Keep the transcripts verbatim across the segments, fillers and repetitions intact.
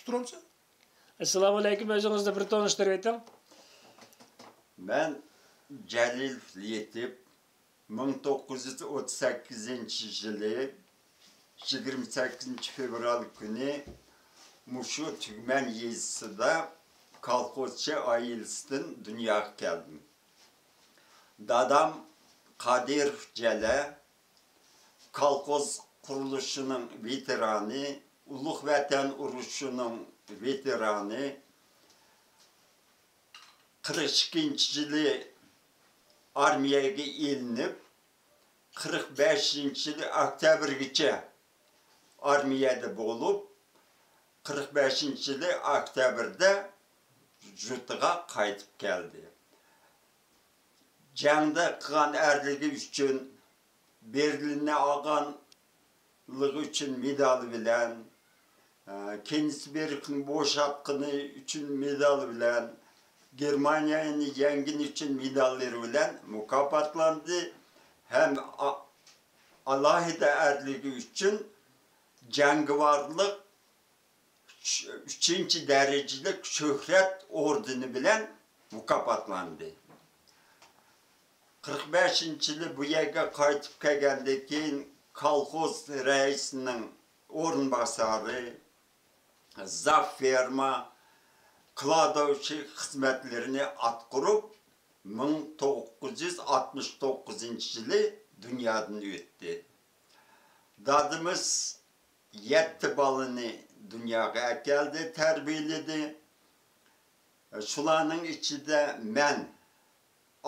تۇرامسەن؟ ئەسسالامۇئەلەيكۇم، ئۆزىڭىزنى بىر تونۇشتۇرۇۋېتىڭ. مەن جەلىل لېتىپ، مىڭ توققۇز يۈز ئوتتۇز سەككىزىنچى يىلى يىگىرمە سەككىزىنچى فېۋرال كۈنى مۇشۇ تۈگمەن يېزىسىدا كالخوزچى ئائىلىسىدىن دۇنياغا كەلدىم. دادام قادىروف جەلە، كالخوز قۇرۇلۇشىنىڭ ۋېتېرانى، ئۇلۇغ ۋەتەن ئۇرۇشىنىڭ ۋېتېرانى، قىرىق ئىككىنچى يىلى ئارمىيەگە ئېلىنىپ، قىرىق بەشىنچى يىلى ئۆكتەبىرگىچە ئارمىيەدە بولۇپ، قىرىق بەشىنچى يىلى ئۆكتەبىردە يۇرتىغا قايتىپ كەلدى. جەڭدە قىلغان ئەرلىكى ئۈچۈن، بېرلىننى ئالغانلىقى ئۈچۈن مېدالى بىلەن، ئە، كېنىسبېرگنى بوشاتقىنى ئۈچۈن مېدالى بىلەن، گېرمانىيەنى يەڭگىنى ئۈچۈن مېداللىرى بىلەن مۇكاپاتلاندى ھەم ئا-، ئالاھىدە ئەرلىكى ئۈچۈن جەڭگىۋارلىق ئۈچ-، ئۈچىنچى دەرىجىلىك شۆھرەت ئوردېنى بىلەن مۇكاپاتلاندى. قىرىق بەشىنچى يىلى بۇ يەرگە قايتىپ كەلگەندىن كېيىن، كالخوز رەئىسىنىڭ ئورۇنباسارى، زاپ فېرما، كلادوۋشىك خىزمەتلىرىنى ئاتقۇرۇپ، مىڭ توققۇز يۈز ئاتمىش توققۇزىنچى يىلى دۇنيادىن ئۆتتى. دادىمىز يەتتە بالىنى دۇنياغا ئەكەلدى، تەربىيەلىدى. شۇلارنىڭ ئىچىدە مەن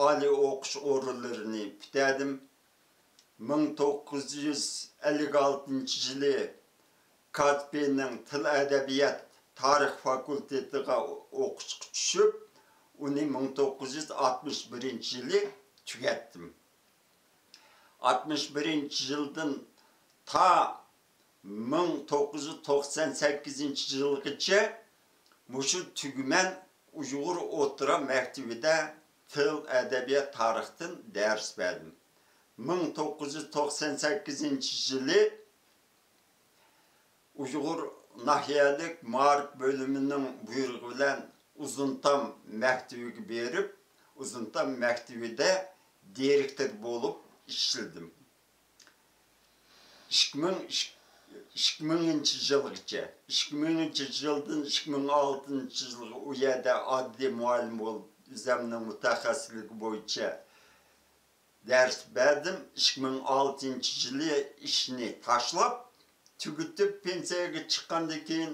ئالىي ئوقۇش ئورۇنلىرىنى پۈتتۈردۈم. مىڭ توققۇز يۈز ئەللىك ئالتىنچى يىلى كازپىنىڭ تىل ئەدەبىيات تارىخ فاكۇلتېتىغا ئوقۇشقا چۈشۈپ، ئۇنى مىڭ توققۇز يۈز ئاتمىش بىرىنچى يىلى تۈگەتتىم. ئاتمىش بىرىنچى يىلدىن تا مىڭ توققۇز يۈز توقسان سەككىزىنچى يىلغىچە مۇشۇ تۈگمەن ئۇيغۇر ئوتتۇرا مەكتىۋىدە تىل، ئەدەبىيات، تارىختىن دەرس بەردىم. مىڭ توققۇز يۈز توقسان سەككىزىنچى يىلى ئۇيغۇر ناھىيەلىك مائارىپ بۆلۈمىنىڭ بۇيرۇقى بىلەن ئۇزۇنتام مەكتىۋىگە بېرىپ، ئۇزۇنتام مەكتىۋىدە دىرېكتور بولۇپ ئىشلىدىم. ئىككى مىڭ، ئىككى مىڭىنچى يىلغىچە، ئىككى مىڭىنچى يىلدىن ئىككى مىڭ ئالتىنچى يىلغا ئۇ يەردە ئاددىي مۇئەللىم بولۇپ، ئۆزۈمنىڭ مۇتەخەسسىسلىكى بويىچە دەرس بەردىم. ئىككى مىڭ ئالتىنچى يىلى ئىشنى تاشلاپ، تۈگىتىپ، پېنسىيەگە چىققاندىن كېيىن،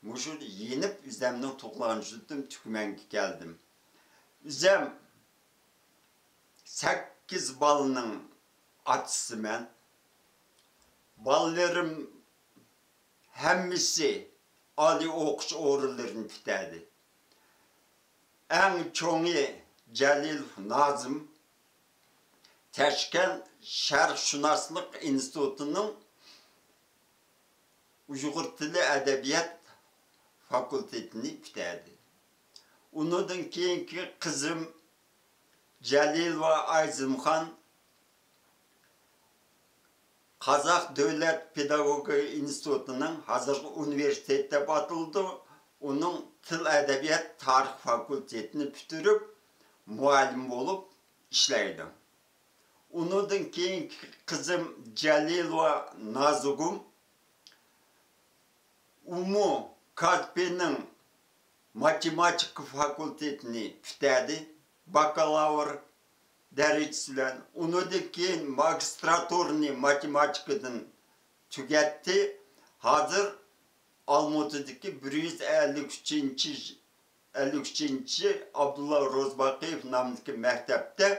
مۇشۇ يېنىپ، ئۆزۈمنىڭ تۇغۇلغان يۇرتۇم تۈگمەنگە كەلدىم. ئۆزۈم سەككىز بالىنىڭ ئاتىسىمەن. بالىلىرىم ھەممىسى ئالىي ئوقۇش ئورۇنلىرىنى پۈتتۈردى. ئەڭ چوڭى جەلىلوف نازىم تاشكەنت شەرقشۇناسلىق ئىنستىتۇتىنىڭ ئۇيغۇر تىلى ئەدەبىيات فاكۇلتېتىنى پۈتتۈردى. ئۇنىڭدىن كېيىنكى قىزىم جەلىلوۋا ئايزىمخان قازاق دۆلەت پېداگوگىكا ئىنستىتۇتىنىڭ، ھازىرقى ئۇنىۋېرسىتېت دەپ ئاتىلىدۇ، ئۇنىڭ تىل، ئەدەبىيات، تارىخ فاكۇلتېتىنى پۈتتۈرۈپ، مۇئەللىم بولۇپ ئىشلەيدۇ. ئۇنىڭدىن كېيىنكى قىزىم جەلىلوۋا نازۇگۇم ئۇمۇ كازپىنىڭ ماتېماتىكا فاكۇلتېتىنى پۈتتۈردى، باكالاۋر دەرىجىسى بىلەن. ئۇنىڭدىن كېيىن ماگىستراتۇرىنى ماتېماتىكىدىن تۈگەتتى. ھازىر ئالمۇتىدىكى بىر يۈز ئەللىك ئۈچىنچى، ئەللىك ئۈچىنچى ئابدۇللا روزباقىيېف نامىدىكى مەكتەپتە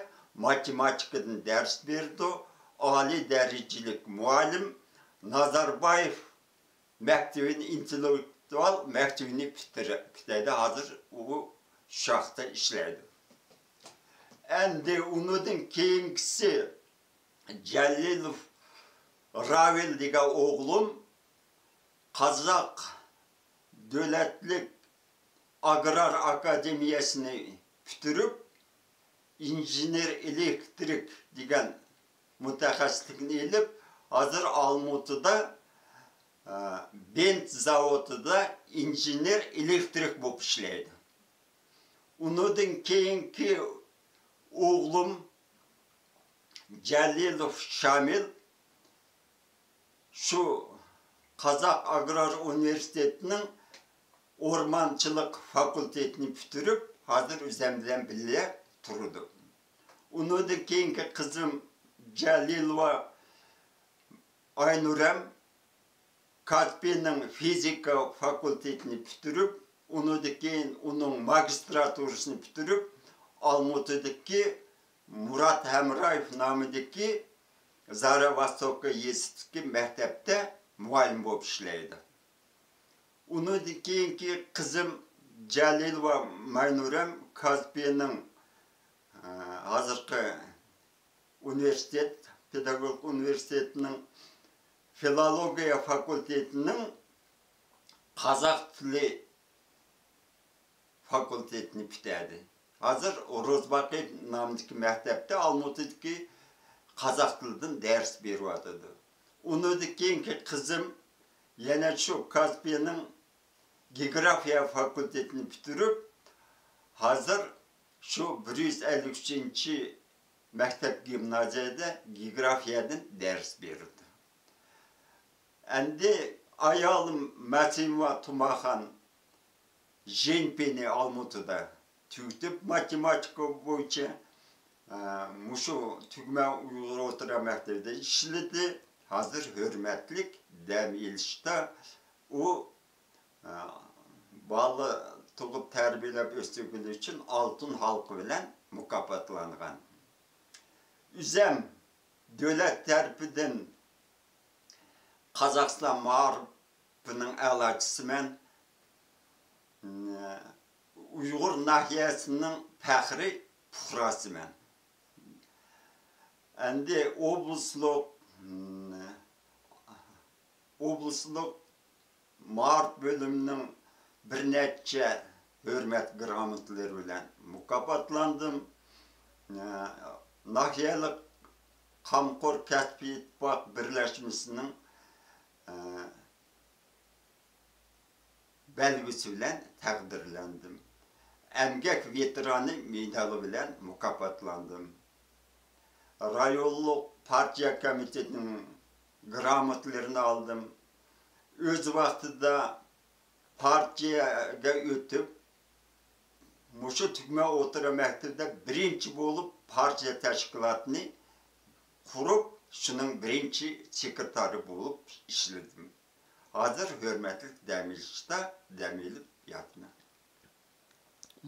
ماتېماتىكىدىن دەرس بېرىدۇ. ئالىي دەرىجىلىك مۇئەللىم، نازاربايېف مەكتىۋىنى، ئىنتېللېكتۇئال مەكتىۋىنى پۈتتۈرە-، پۈتتۈردى. ھازىر ئۇ شۇ ياقتا ئىشلەيدۇ. ئەمدى ئۇنىڭدىن كېيىنكىسى جەلىلوف راۋىل دېگەن ئوغلۇم قازاق دۆلەتلىك ئاگرار ئاكادېمىيەسىنى پۈتتۈرۈپ، ئىنژېنېر ئېلېكتىك دېگەن مۇتەخەسسىسلىكنى ئېلىپ، ھازىر ئالمۇتىدا، بېنت زاۋۇتىدا ئىنژېنېر ئېلېكتىك بولۇپ ئىشلەيدۇ. ئۇنىڭدىن كېيىنكى ئوغلۇم جەلىلوف شامىل شۇ قازاق ئاگرار ئۇنىۋېرسىتېتىنىڭ ئورمانچىلىق فاكۇلتېتىنى پۈتتۈرۈپ، ھازىر ئۆزۈم بىلەن بىللە تۇرىدۇ. ئۇنىڭدىن كېيىنكى قىزىم جەلىلوۋا ئاينۇرەم كازپىنىڭ فىزىكا فاكۇلتېتىنى پۈتتۈرۈپ، ئۇنىڭدىن كېيىن ئۇنىڭ ماگىستراتۇرىسىنى پۈتتۈرۈپ، ئالمۇتىدىكى مۇرات ھەمرايېف نامىدىكى زاراۋاستوكا يېزىسىدىكى مەكتەپتە مۇئەللىم بولۇپ ئىشلەيدۇ. ئۇنىڭدىن كېيىنكى قىزىم جەلىلوۋا ماينۇرەم كازپىنىڭ، ئە، ھازىرقى ئۇنىۋېرسىتېت، پېداگوگىكا ئۇنىۋېرسىتېتىنىڭ فىلولوگىيە فاكۇلتېتىنىڭ قازاق تىلى فاكۇلتېتىنى پۈتتۈردى. ھازىر روزباقى نامىدىكى مەكتەپتە ئالمۇتىدىكى قازاق تىلىدىن دەرس بېرىۋاتىدۇ. ئۇنىڭدىن كېيىنكى قىزىم يەنە شۇ كازپىنىڭ گېئوگرافىيە فاكۇلتېتىنى پۈتتۈرۈپ، ھازىر شۇ بىر يۈز ئەللىك ئۈچىنچى مەكتەپ گىمنازىيەدە گېئوگرافىيەدىن دەرس بېرىدۇ. ئەمدى ئايالىم مەسىموۋا تۇماخان ژېنپىنى ئالمۇتىدا تۈگىتىپ، ماتېماتىكا بويىچە، ئە، مۇشۇ تۈگمەن ئۇيغۇر ئوتتۇرا مەكتىۋىدە ئىشلىدى. ھازىر ھۆرمەتلىك دەم ئېلىشتا ئۇ، ئە، بالا تۇغۇپ تەربىيەلەپ ئۆستۈرگىنى ئۈچۈن ئالتۇن ھالقا بىلەن مۇكاپاتلانغان. ئۆزەم دۆلەت تەرىپىدىن قازاقىستان مائارىپىنىڭ ئەلاچىسىمەن. ئۇيغۇر ناھىيەسىنىڭ پەخرىي پۇقراسىمەن. ئەمدى ئوبلاستلىق، ئوبلاستلىق مائارىپ بۆلۈمىنىڭ بىر نەچچە ھۆرمەت گىراماتلىرى بىلەن مۇكاپاتلاندىم. ناھىيەلىك قامقور كەسپىي ئىتتىپاق بىرلەشمىسىنىڭ بەلگىسى بىلەن تەقدىرلەندىم. ئەمگەك ۋېتېرانى مېدالى بىلەن مۇكاپاتلاندىم. رايونلۇق پارتىيە كومىتېتىنىڭ گىراماتلىرىنى ئالدىم. ئۆز ۋاقتىدا پارتىيەگە ئۆتۈپ، مۇشۇ تۈگمەن ئوتتۇرا مەكتىۋىدە بىرىنچى بولۇپ پارتىيە تەشكىلاتىنى قۇرۇپ، شۇنىڭ بىرىنچى سېكرېتارى بولۇپ ئىشلىدىم. ھازىر ھۆرمەتلىك دەم ئېلىشتا دەم ئېلىپ ياتىمەن.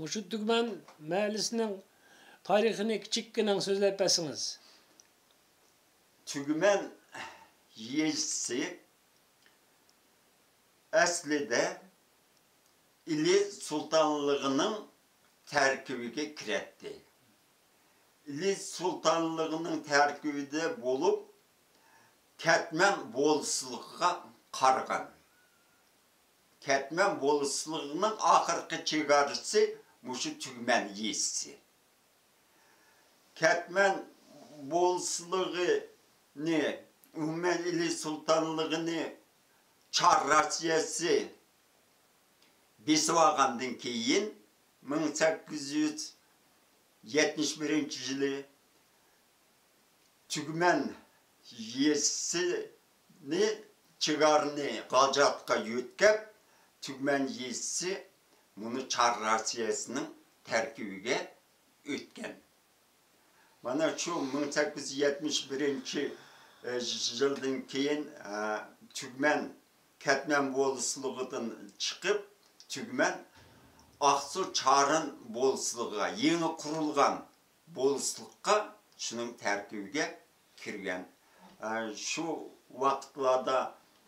مۇشۇ تۈگمەن مەھەللىسىنىڭ تارىخىنى كىچىككىنە سۆزلەپ بەرسىڭىز. تۈگمەن يېزىسى ئەسلىدە ئىلى سۇلتانلىقىنىڭ تەركىبىگە كىرەتتى. ئىلى سۇلتانلىقىنىڭ تەركىبىدە بولۇپ، كەتمەن بولۇسلۇقىغا قارىغان. كەتمەن بولۇسلۇقىنىڭ ئاخىرقى چېگراسى مۇشۇ تۈگمەن يېزىسى. كەتمەن بولۇسلۇقىنى، ئومۇمەن ئىلى سۇلتانلىقىنى چار راسىيەسى بېسىۋالغاندىن كېيىن، مىڭ سەككىز يۈز يەتمىش بىرىنچى يىلى تۈگمەن يېزىسىنى، چېگرانى غالجاتقا يۆتكەپ، تۈگمەن يېزىسى مۇنۇ چار راسىيەسىنىڭ تەركىبىگە ئۆتكەن. مانا شۇ مىڭ سەككىز يۈز يەتمىش بىرىنچى يىلدىن كېيىن، ئە، تۈگمەن كەتمەن بولۇسلۇقىدىن چىقىپ، تۈگمەن ئاقسۇ چارىن بولۇسلۇقىغا، يېڭى قۇرۇلغان بولۇسلۇققا، شۇنىڭ تەركىبىگە كىرگەن. ئە، شۇ ۋاقىتلاردا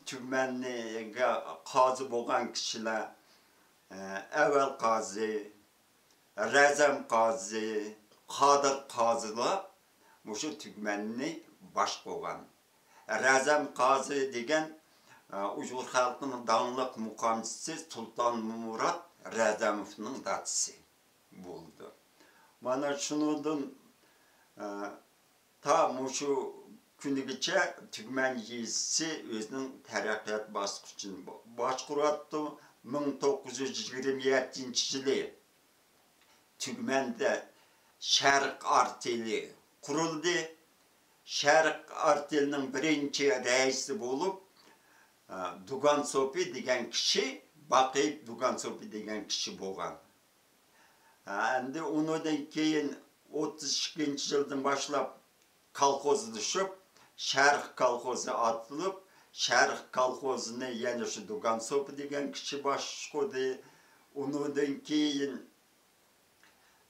تۈگمەنگە قازى بولغان كىشىلەر، ئە، ئەۋەل قازى، رەزەم قازى، قادىر قازىلار مۇشۇ تۈگمەننى باشقۇرغان. رەزەم قازى دېگەن، ئە، ئۇيغۇر خەلقىنىڭ داڭلىق مۇقامچىسى سۇلتان مۇرات رەزەموفنىڭ دادىسى بولىدۇ. مانا شۇنىڭدىن، ئە، تا مۇشۇ كۈنىگىچە تۈگمەن يېزىسى ئۆزىنىڭ تەرەققىيات باسقۇچىنى باشقۇرۇۋاتىدۇ. مىڭ توققۇز يۈز يىگىرمە يەتتىنچى يىلى تۈگمەندە شەرق ئارتېلى قۇرۇلدى. شەرق ئارتېلىنىڭ بىرىنچى رەئىسى بولۇپ، ئە، دۇگان سوپى دېگەن كىشى، باقىيىپ دۇگان سوپى دېگەن كىشى بولغان. ئەمدى ئۇنىڭدىن كېيىن ئوتتۇز ئىككىنچى يىلدىن باشلاپ كالخوزلىشىپ، شەرق كالخوزى ئاتىلىپ، شەرق كالخوزىنى يەنە شۇ دۇگان سوپى دېگەن كىشى باشقۇردى. ئۇنىڭدىن كېيىن،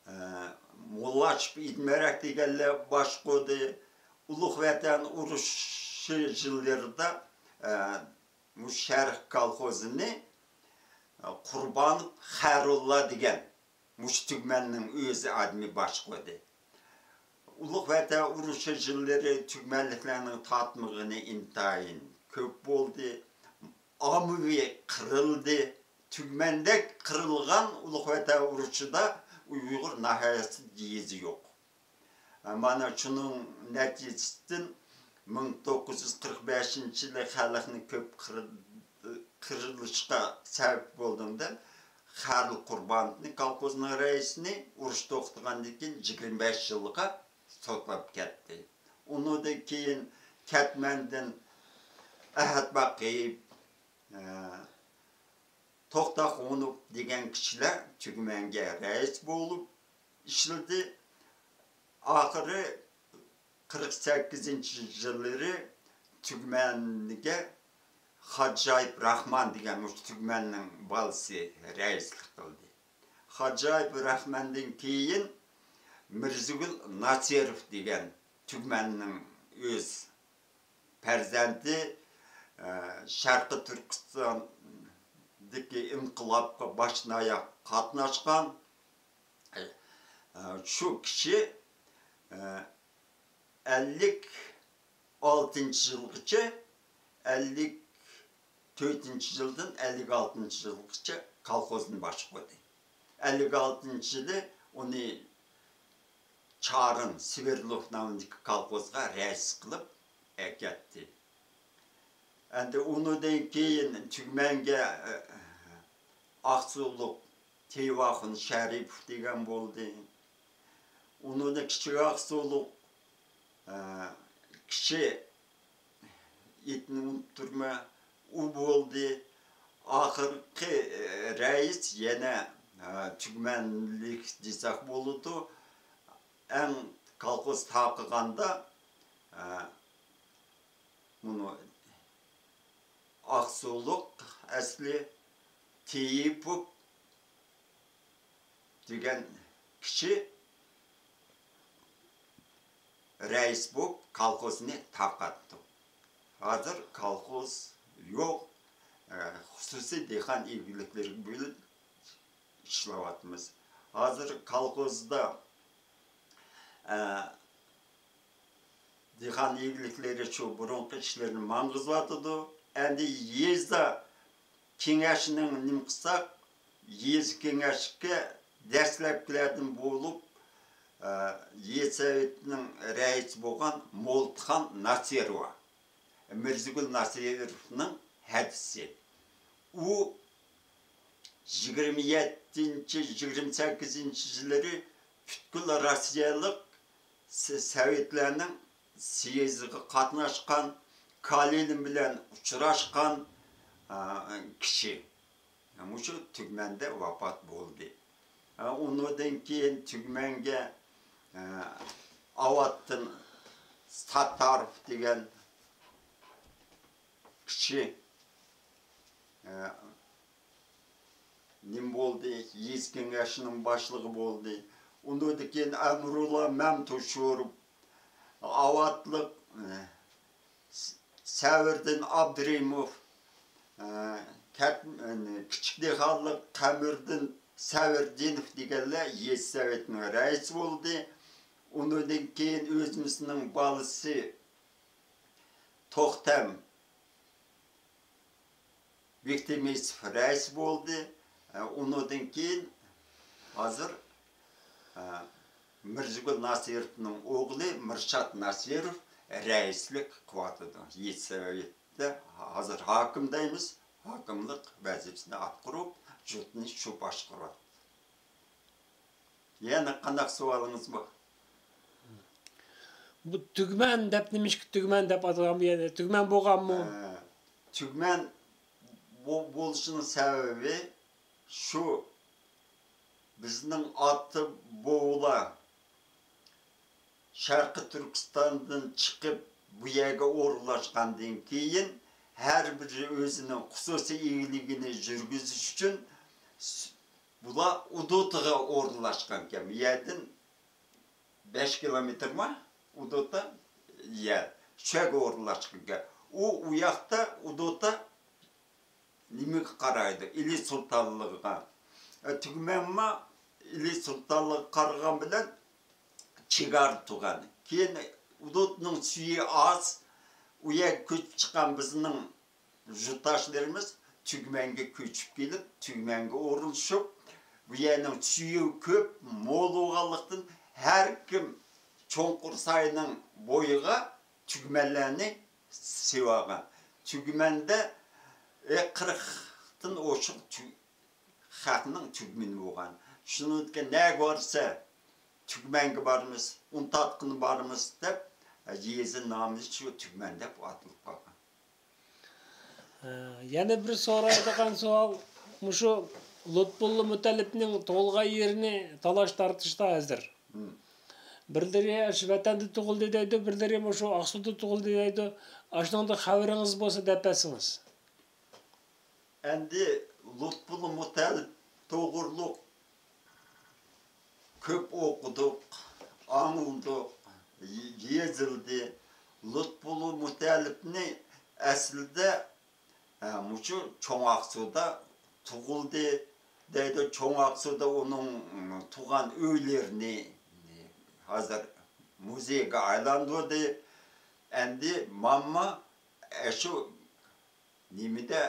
ئە، موللاشىپ ئىدمەرەك دېگەنلەر باشقۇردى. ئۇلۇغ ۋەتەن ئۇرۇشى يىللىرىدا، ئە، مۇشۇ شەرق كالخوزىنى، ئە، قۇربان خەيرۇللا دېگەن مۇشۇ تۈگمەننىڭ ئۆزى ئادىمى باشقۇردى. ئۇلۇغ ۋەتەن ئۇرۇشى يىللىرى تۈگمەنلىكلەرنىڭ تارتمىغىنى ئىنتايىن كۆپ بولدى. ئاممىۋى قىرىلدى. تۈگمەندەك قىرىلغان ئۇلۇغ ۋەتەن ئۇرۇشىدا ئۇيغۇر ناھىيەسى يېزا يوق. مانا شۇنىڭ نەتىجىسىدىن مىڭ توققۇز يۈز قىرىق بەشىنچى يىلى خەلقنى كۆپ قىرىل-، قىرىلىشقا سەۋەب بولدۇم دەپ، خەيرۇل قۇربانوفنى، كالخوزنىڭ رەئىسىنى ئۇرۇش توختىغاندىن كېيىن يىگىرمە بەش يىلغا سوتلاپ كەتتى. ئۇنىڭدىن كېيىن كەتمەندىن ئەھەت باقىيېف، ئە، توختاخۇنوف دېگەن كىشىلەر تۈگمەنگە رەئىس بولۇپ ئىشلىدى. ئاخىرى قىرىق سەككىزىنچى يىللىرى تۈگمەنگە خاجايىپ راخمان دېگەن مۇشۇ تۈگمەننىڭ بالىسى رەئىسلىك قىلدى. خاجايىپ راخماندىن كېيىن مىرزىگۈل ناسىروف دېگەن تۈگمەننىڭ ئۆز پەرزەنتى، ئە، شەرقىي تۈركىستاندىكى ئىنقىلابقا باشتىن ئاياق قاتناشقان، ئە، شۇ كىشى، ئە، ئەللىك ئالتىنچى يىلغىچە، ئەللىك تۆتىنچى يىلدىن ئەللىك ئالتىنچى يىلغىچە كالخوزنى باشقۇردى. ئەللىك ئالتىنچى يىلى ئۇنى چارىن سۋېردلوف نامىدىكى كالخوزغا رەئىس قىلىپ ئەكەتتى. ئەمدى ئۇنىڭدىن كېيىن تۈگمەنگە، ئە، ئاقسۇلۇق تىۋاخۇن شەرىپوف دېگەن بولدى. ئۇنىڭدىن كىچىك ئاقسۇلۇق، ئە، كىشى ئېتىنى ئۇنتۇپ تۇرمەن، ئۇ بولدى. ئاخىرقى، ئە، رەئىس يەنە، ئە، تۈگمەنلىك دېسەك بولىدۇ. ئەڭ كالخوز تارقىغاندا، ئە، مۇنۇ ئاقسۇلۇق ئەسلى تېيىپوف دېگەن كىشى رەئىس بولۇپ كالخوزنى تارقاتتى. ھازىر كالخوز يوق، ئە، خۇسۇسىي دېھقان ئىگىلىكلىرى بىلەن ئىشلەۋاتىمىز. ھازىر كالخوزدا، ئە، دېھقان ئىگىلىكلىرى شۇ بۇرۇنقى ئىشلىرىنى ماڭغۇزۇۋاتىدۇ. ئەمدى يېزا كېڭەشنىڭ نېمە قىلساق، يېزا كېڭەشكە دەسلەپكىلەردىن بولۇپ، ئە، يېزا سوۋېتىنىڭ رەئىسى بولغان مولتىخان ناسىروۋا، مىرزىگۈل ناسىروفنىڭ ھەدىسى. ئۇ يىگىرمە يەتتىنچى، يىگىرمە سەككىزىنچى يىللىرى پۈتكۈل روسىيەلىك س-، سوۋېتلارنىڭ سيېزىغا قاتناشقان، كالىنىن بىلەن ئۇچراشقان، ئا، كىشى. مۇشۇ تۈگمەندە ۋاپات بولدى. ئا، ئۇنىڭدىن كېيىن تۈگمەنگە، ئا، ئاۋاتتىن ساتتاروف دېگەن كىشى، ئە، نېمە بولدى؟ يېزا كېڭەشنىڭ باشلىقى بولدى. ئۇنىڭدىن كېيىن ئەمرۇللا مەمتۇشۇروف، ئاۋاتلىق، ئە، س-، سەۋرىدىن ئابدۇرېھىموف، ئە، كەت-، ئە، كىچىك دېھقانلىق قەمىردىن سەۋرىدىنوف دېگەنلەر يېزا سوۋېتىنىڭ رەئىسى بولدى. ئۇنىڭدىن كېيىن ئۆزىمىزنىڭ بالىسى توختەم بېكتېمىسوف رەئىس بولدى. ئۇنىڭدىن كېيىن ھازىر، ئە، مىرزىگۈل ناسىروفنىڭ ئوغلى مىرشات ناسىروف رەئىسلىك قىلىۋاتىدۇ. يېزا سوۋېتىدە ھازىر ھاكىم دەيمىز، ھاكىملىق ۋەزىپىسىنى ئاتقۇرۇپ، يۇرتنى شۇ باشقۇرۇۋاتىدۇ. يەنە قانداق سوئالىڭىز بار؟ بۇ تۈگمەن دەپ نېمىشقا تۈگمەن دەپ ئاتىغان بۇ يەردە؟ تۈگمەن بولغانمۇ؟ ھە، تۈگمەن بو-، بولۇشىنىڭ سەۋەبى شۇ، بىزنىڭ ئاتا بوۋىلار شەرقىي تۈركىستاندىن چىقىپ بۇ يەرگە ئورۇنلاشقاندىن كېيىن، ھەر بىرى ئۆزىنىڭ خۇسۇسىي ئىگىلىكىنى يۈرگۈزۈش ئۈچۈن س-، بۇلار ئۇدۇتىغا ئورۇنلاشقانىكەن. بۇ يەردىن بەش كىلومېتىرما ئۇدۇتا يەر. شۇ يەرگە ئورۇنلاشقانىكەن. ئۇ، ئۇ ياقتا ئۇدۇتا نېمىگە قارايدۇ؟ ئىلى سۇلتانلىقىغا. ئە، تۈگمەنمۇ ئىلى سۇلتانلىقىغا قارىغان بىلەن چېگرا تۇغان. كېيىن ئۇدۇتنىڭ سۈيى ئاز، ئۇ يەرگە كۆچۈپ چىققان بىزنىڭ يۇرتداشلىرىمىز تۈگمەنگە كۆچۈپ كېلىپ، تۈگمەنگە ئورۇنلىشىپ، بۇ يەرنىڭ سۈيى كۆپ، مول بولغانلىقتىن، ھەر كىم چوڭقۇر ساينىڭ بويىغا تۈگمەنلەرنى سېلىۋالغان. تۈگمەندە، ئە، قىرىقتىن ئوشۇق تۈ-، خەقنىڭ تۈگمىنى بولغان. شۇنىڭدىكى نەگە بارسا، تۈگمەنگە بارىمىز، ئۇنتاتقىنى بارىمىز دەپ، يېزا نامى شۇ تۈگمەن دەپ ئاتىلىپ قالغان. يەنە بىر سورايدىغان سوئال، مۇشۇ لۇتپۇللا مۇتەللىپنىڭ تۇغۇلغان يېرىنى تالاش تارتىشتا ھازىر. بىرلىرى ئاشۇ ۋەتەندە تۇغۇلدى دەيدۇ، بىرلىرى مۇشۇ ئاقسۇدا تۇغۇلدى دەيدۇ. ئاشۇنىڭدا خەۋىرىڭىز بولسا دەپ بەرسىڭىز. ئەمدى لۇتپۇللا مۇتەللىپ توغرۇلۇق كۆپ ئوقۇدۇق، ئاڭلىدۇق، يېزىلدى. لۇتپۇللا مۇتەللىپنى ئەسلىدە، ھە، مۇشۇ چوڭ ئاقسۇدا تۇغۇلدى دەيدۇ. چوڭ ئاقسۇدا ئۇنىڭ تۇغان ئۆيلىرىنى ھازىر مۇزېيغا ئايلاندۇردى. ئەمدى ماڭا ئەشۇ نېمىدە،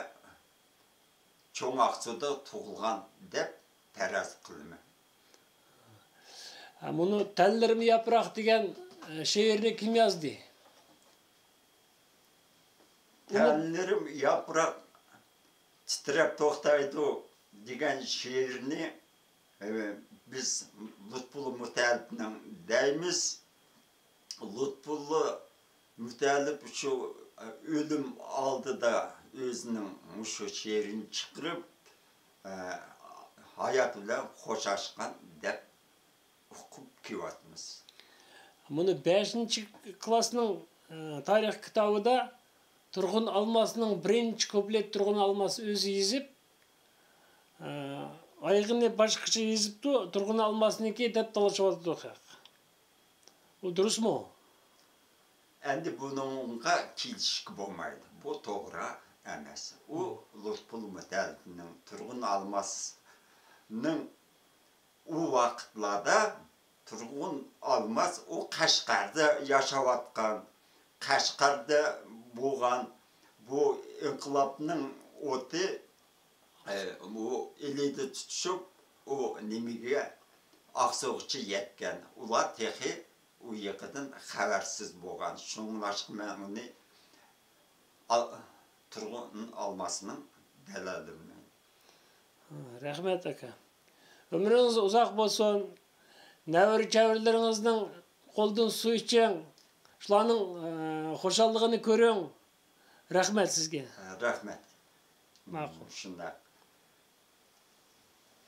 چوڭ ئاقسۇدا تۇغۇلغان دەپ پەرەز قىلىمەن. ھە، مۇنۇ تەنلىرىم ياپراق دېگەن، ئە، شېئىرنى كىم يازدى؟ ئۇنى تەنلىرىم ياپراق تىترەپ توختايدۇ دېگەن شېئىرنى، ئە، بىز لۇتپۇللا مۇتەللىپنىڭ دەيمىز. لۇتپۇللا مۇتەللىپ شۇ ئۆلۈم ئالدىدا ئۆزىنىڭ مۇشۇ شېئىرىنى چىقىرىپ، ھايات بىلەن خوشلاشقان دەپ ئۇقۇپ كېلىۋاتىمىز. مۇنۇ بەشىنچى كىلاسنىڭ، ئە، تارىخ كىتابىدا تۇرغۇن ئالماسنىڭ بىرىنچى كۇپلېت تۇرغۇن ئالماس ئۆزى يېزىپ، ئە، ئايىغىنى باشقىچە يېزىپتۇ، تۇرغۇن ئالماسنىڭكى دەپ تالىشىۋاتىدۇ خەق. ئۇ دۇرۇسمۇ؟ ئەمدى بۇنىڭغا كېلىشىشكە بولمايدۇ. بۇ توغرا ئەمەس. ئۇ لۇتپۇللا مۇتەللىپنىڭ، تۇرغۇن ئالماسنىڭ ئۇ ۋاقىتلاردا تۇرغۇن ئالماس ئۇ قەشقەردە ياشاۋاتقان، قەشقەردە بولغان بۇ ئىنقىلابنىڭ ئوتى ئۇ ئىلىدا تۇتۇشۇپ، ئۇ نېمىگە، ئاقسۇغىچە يەتكەن. ئۇلار تېخى ئۇ يېقىدىن خەۋەرسىز بولغان. شۇڭلاشقا مەن ئۇنى تۇرغۇن ئالماسنىڭ دەلاللىرىنى. رەھمەت ئاكا. ئۆمرىڭىز ئۇزاق بولسۇن. نەۋرە-چەۋرىلىرىڭىزنىڭ قولىدىن سۇ ئىچىڭ. شۇلارنىڭ، ئە، خۇشاللىقىنى كۆرۈڭ. رەھمەت سىزگە. رەھمەت. ماقۇل. شۇنداق.